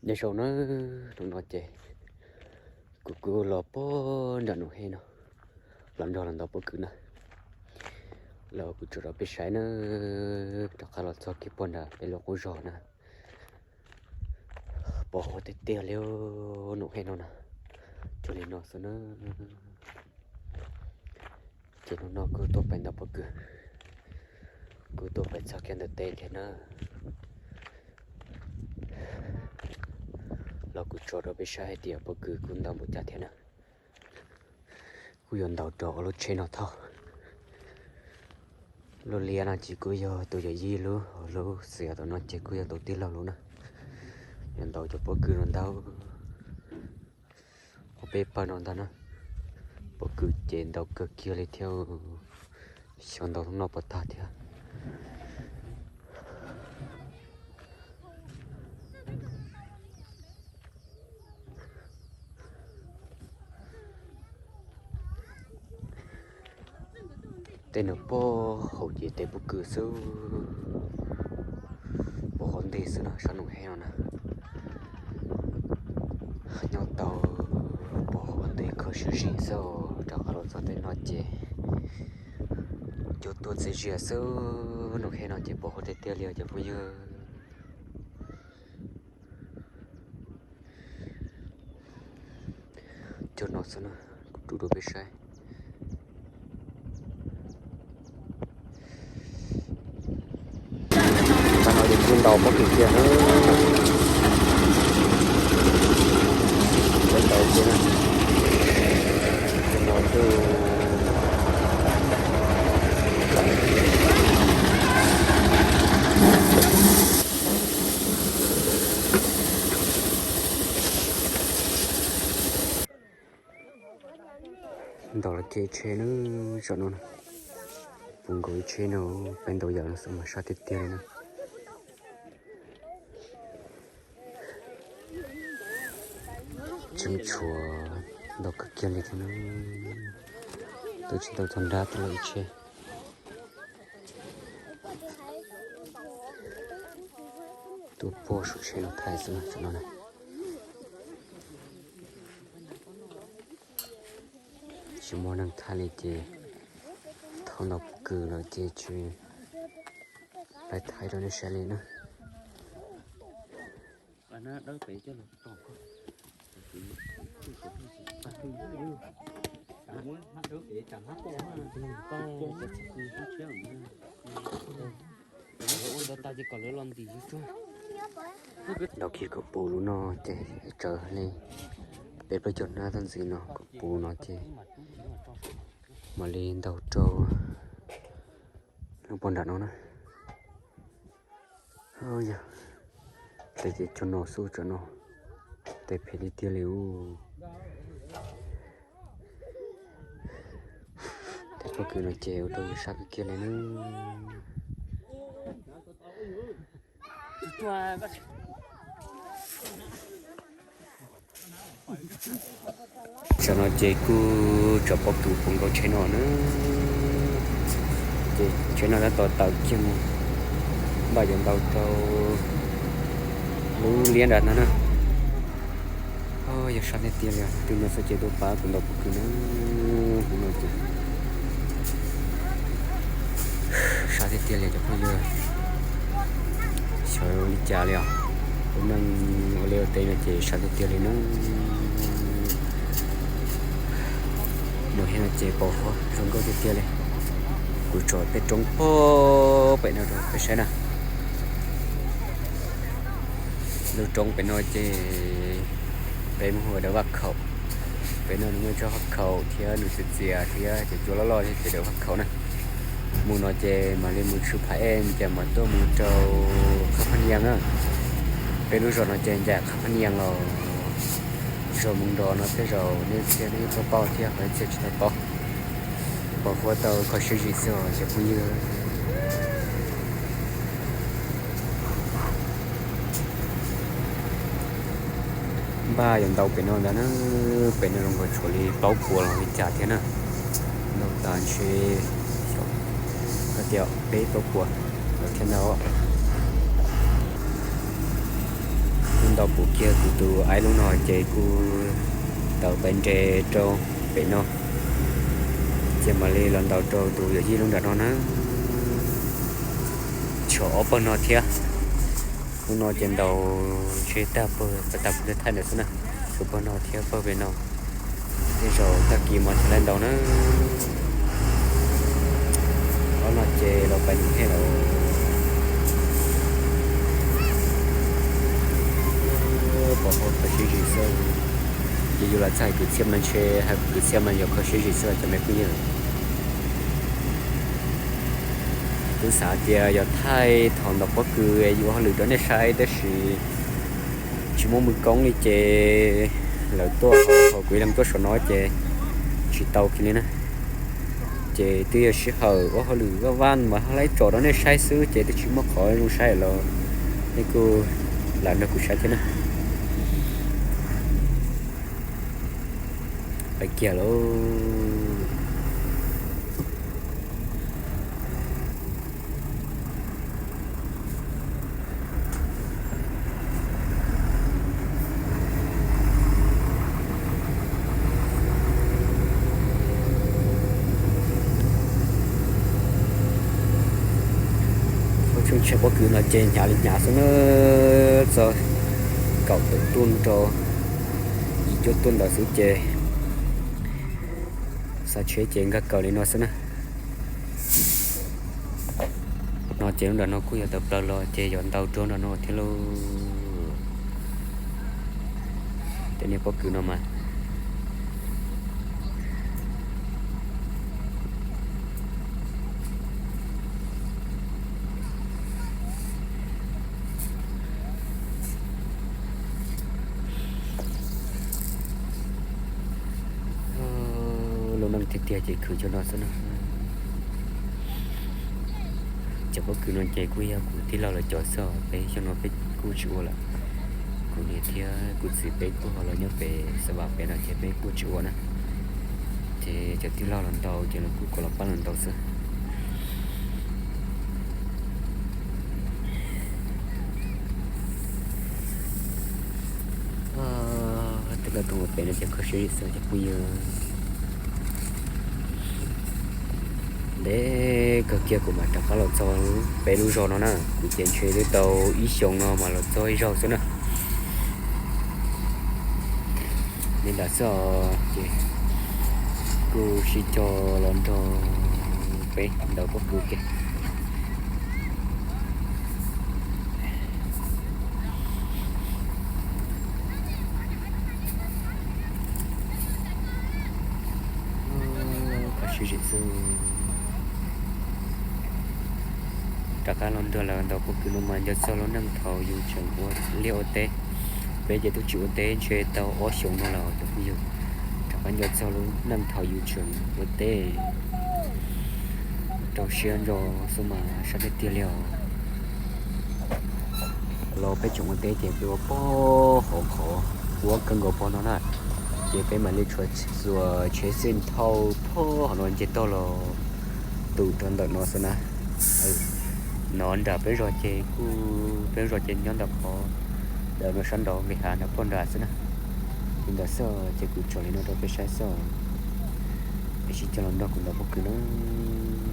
Nyob zoo na, hnub no ces kuv kuj los puag nram Nus Hej no, los nrog los ntaus pob kws na, los kuv tso rau peb saib na, rov qab los txog kiag puag nram peb lub qub zos na, pos huab tiag tiag li Nus Hej no na, cuag li no xwb na. Ces hnub no kuj tuaj pem ntaus pob kws, kuj tuaj pem txog kiag ntawm teb thiab na, los kuv tso rau peb saib hais tias pob kws kuj ntaus npaum cas thiab na. Kuj yuav ntaus rau ob lub tsheb no thauj. Lub liab no ces kuj yog tus yawm yij lub, lub xiav tom no ces kuj yog tus tij laug lub na. Yuav ntaus cov pob kws no ntag. Qhov peb pawg no ntag na, pob kws ces ntaus kawg kiag li thiab, xyov ntaus hnub no puas tag thiab. Tej no puag hauv ces tej pob kws xwb, puag hauv ntej xwb no, sab Nus Hej no na. Nyob tau puag hauv ntej kho siab zim xwb, rov qab los txog tej no ces cua tuaj txias zias xwb, Nus Hej no ces pos huab tiag tiag li cov phooj ywg. Cov no xwb na, kuv rub rau peb saib. Tam no ces kuj ntaus pob kws kiag na, peb ntaus kiag na, cov no kuj ntaus los kiag ib tsheb na, tam no puv nkaus ib tsheb no, peb ntaus yam no xwb mas sab tiag tiag li na. Tseem tshuav ntaus kawg kiag li thiab na, twb tsis tau txog nrab twb los ib tsheb. Tuaj puag saum tsheb no thaij xwb tam no na. Tsis muaj neeg thaij li ces thaum ntaus pob kws lawm ces tsis pais thaij rau nej saib li na. Ntaus kiag kom puv lub no ces tsawv li peb plaub caug hnab tag ntxiv no, kom puv no ces mam li ntaus rau lub puag nram no na. Yog, tes ces cov no xub cov no, tes phem li tiag li ub. Tes pob kws no ces ua rau yus sab kawg kiag li na. Tam no ces kuj tso pob kws puv nkaus tsheb no na. Ces tsheb no tab tom tawm kiag mus, npaj yuav ntaus rau lub liab nram no na. Yog sab tiag tiag li, twb no xwb ces tuaj pab kuv ntaus pob kws na. Hnub no ces sab tiag tiag li cov phooj ywg. Xyov li cas li os, ua neeg ua liaj ua teb no ces sab tiag tiag li na. Nws hia no ces pos huab zoo nkauj tiag tiag li. Kuv tso tej roob puag pem no rau peb saib na. Lub roob pem no ces peb mus hu ua Dawm Vaj Khaum. Pem no nws muaj ib tsob vaj khaum thiab nws txias txias thiab cov cua loj loj thiab ces Dawm Vaj Khaum na. Mus no ces mam li mus Tshwm Pham Ej ces mam tuaj mus rau Qhab Phab Nias na. Peb lub zos no ces ncaim Qhab Phab Nias los zos Moos Nrov no tej zaum nej txhia nej yeej paub paub thiab, qhov txhia tsis tau paub. Pos huab tau kho siab zim xwb os cov phooj ywg. Npaj yuav ntaus pem no ntag na, pem no zoo nkaus tshuav li plaub puas los li cas thiab na. Ntaus tas ntshe, xyov, koj tias peb plaub puas los thiab ntag. Ntaus pum kiag kuv tus aib lub no ces kuj tawm pais nres rau pem no, ces mam li los ntaus rau tus yawm yij lub nram no na. Tshuav ob pawg no thiab. Lub no ces ntaus ntshe tag pawg, tag pawg thaij ntawd xwb na. Tshuav pawg no thiab pawg pem no. Tej zaum tag kis mas thiaj li ntaus na. Ob no ces los pais num thiab lawm. Pom hauv kho siab zim xwb. Ces yus lam txog hais kwv txhiaj mas ntshe hais kwv txhiaj mas yog kho siab zim xwb cov me phooj ywg. Kuv xav tias yog thaij thaum ntaus pob kws yus ua hauj lwm rau nej saib tab sis tsis muaj mus koob li ces lawv tuaj hauv kuv ib leeg tuaj saum no ces tsis tau kiag li na. Ces twb yog sij hawm ua hauj lwm vaj vaj mas ho laib tsom rau nej saib xwb ces twb tsis muaj qhov zoo saib los nej kuj lam nrog kuv saib thiab na. Pais kiag lauj. Ua tseem tsheej pob kws no ces hnyav li hnyav xwb na, txog kaum tawm tuj rau yim cuaj tuj ntawd xwb ces xa tsheb ces nkag kawg li no xwb na. No ces lub nram no kuj yog tawm plaws los ces yog ntau dua nram no thiab lauj. Tej niag pob kws no mas lub neej tiag tiag ces khwv cov no xwb na. Cov pob kws no ces kuj yog kuv tij laug lawv cov xwb, peb xyoo no peb kuj tsis ua lawm. Kuv niam thiab kuv txiv peb kuj ho los nyob pem Xav Vam pem no ces peb kuj tsis ua na. Ces cov tij laug los ntaus ces lawv kuj kom los pab lawv ntaus xwb. Tej lawv tuaj ua pem no ces kho siab zim xwb cov phooj ywg. Ntev kawg kiag kuv mam rov qab los txog peb lub zos no na, kuv ces ntshe twb tau ib xyoos no mas los txog ib zaug xwb na. Li ntawd xwb os, ces kuj sib cog los nrog peb ntaus pob kws kiag. Kho siab zim xwb. Rov qab los nrog lawv ntaus pob kws no mas nco txog lub neej thaum yus tseem ua liaj ua teb. Peb ces twb tsis ua teb ntshe tau ob xyoos no lawm cov phooj ywg. Rov qab nco txog lub neej thaum yus tseem ua teb. Rau siab ntso xwb mas sab tiag tiag li os. Los peb tseem ua teb ces peb ua pog hauv qhov ua kawg nkaus pog no na, ces peb mam li tshuav xuas tsheb xij thauj pog hauv no nce toj los tus rau ntawm no xwb na. No nram peb zos ces kuj, peb zos ces nyob ntawm qhov ntawm no sab nraud nqis hav nram pog nrad xwb na. Li ntawd xwb ces kuv tsom li no rau peb saib xwb. Peb sib cog los nrog kuv ntaus pob kws na.